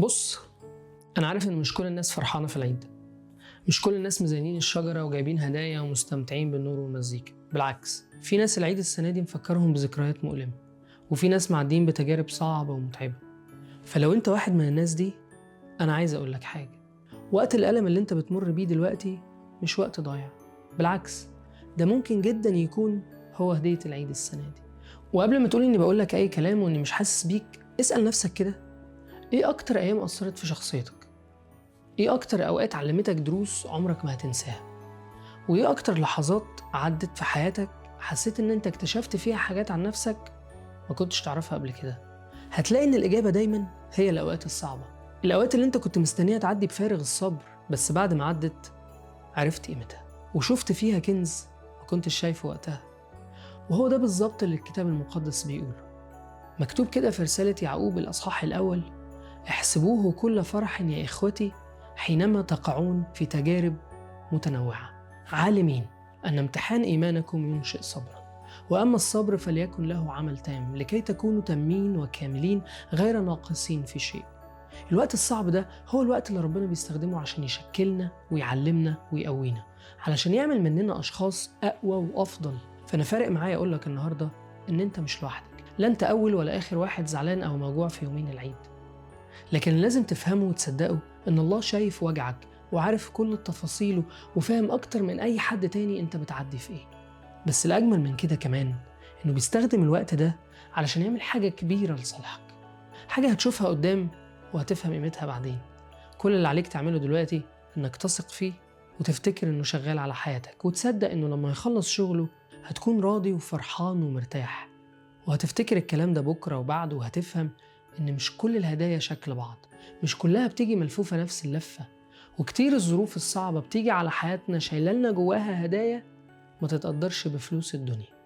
بص، أنا عارف إن مش كل الناس فرحانة في العيد، مش كل الناس مزينين الشجرة وجايبين هدايا ومستمتعين بالنور والمزيكا. بالعكس، في ناس العيد السنة دي مفكرهم بذكريات مؤلمة، وفي ناس معديين بتجارب صعبة ومتعبة. فلو أنت واحد من الناس دي، أنا عايز أقول لك حاجة: وقت الألم اللي أنت بتمر بيه دلوقتي مش وقت ضايع، بالعكس ده ممكن جدا يكون هو هدية العيد السنة دي. وقبل ما تقول إني بقول لك أي كلام وإني مش حاسس بيك، اسأل نفسك كده: إيه أكتر أيام أثرت في شخصيتك؟ إيه أكتر أوقات علمتك دروس عمرك ما هتنساها؟ وإيه أكتر لحظات عدت في حياتك حسيت إن أنت اكتشفت فيها حاجات عن نفسك ما كنتش تعرفها قبل كده؟ هتلاقي إن الإجابة دايما هي الأوقات الصعبة، الأوقات اللي أنت كنت مستنيها تعدي بفارغ الصبر، بس بعد ما عدت عرفت قيمتها وشفت فيها كنز ما كنتش شايفه وقتها. وهو ده بالظبط اللي الكتاب المقدس بيقوله. مكتوب كده في رسالة يعقوب الأصحاح الأول: احسبوه كل فرح يا إخوتي حينما تقعون في تجارب متنوعة، عالمين أن امتحان إيمانكم ينشئ صبرا، وأما الصبر فليكن له عمل تام لكي تكونوا تامين وكاملين غير ناقصين في شيء. الوقت الصعب ده هو الوقت اللي ربنا بيستخدمه عشان يشكلنا ويعلمنا ويقوينا، علشان يعمل مننا أشخاص أقوى وأفضل. فأنا فارق معايا أقولك النهاردة إن أنت مش لوحدك، لا أنت أول ولا آخر واحد زعلان أو موجوع في يومين العيد. لكن لازم تفهمه وتصدقه إن الله شايف وجعك وعارف كل التفاصيل وفاهم أكتر من أي حد تاني أنت بتعدي في إيه. بس الأجمل من كده كمان إنه بيستخدم الوقت ده علشان يعمل حاجة كبيرة لصالحك، حاجة هتشوفها قدام وهتفهم قيمتها بعدين. كل اللي عليك تعمله دلوقتي إنك تثق فيه وتفتكر إنه شغال على حياتك، وتصدق إنه لما يخلص شغله هتكون راضي وفرحان ومرتاح. وهتفتكر الكلام ده بكرة وبعده، وهتفهم إن مش كل الهدايا شكل بعض، مش كلها بتيجي ملفوفة نفس اللفة، وكتير الظروف الصعبة بتيجي على حياتنا شايلالنا جواها هدايا ما تتقدرش بفلوس الدنيا.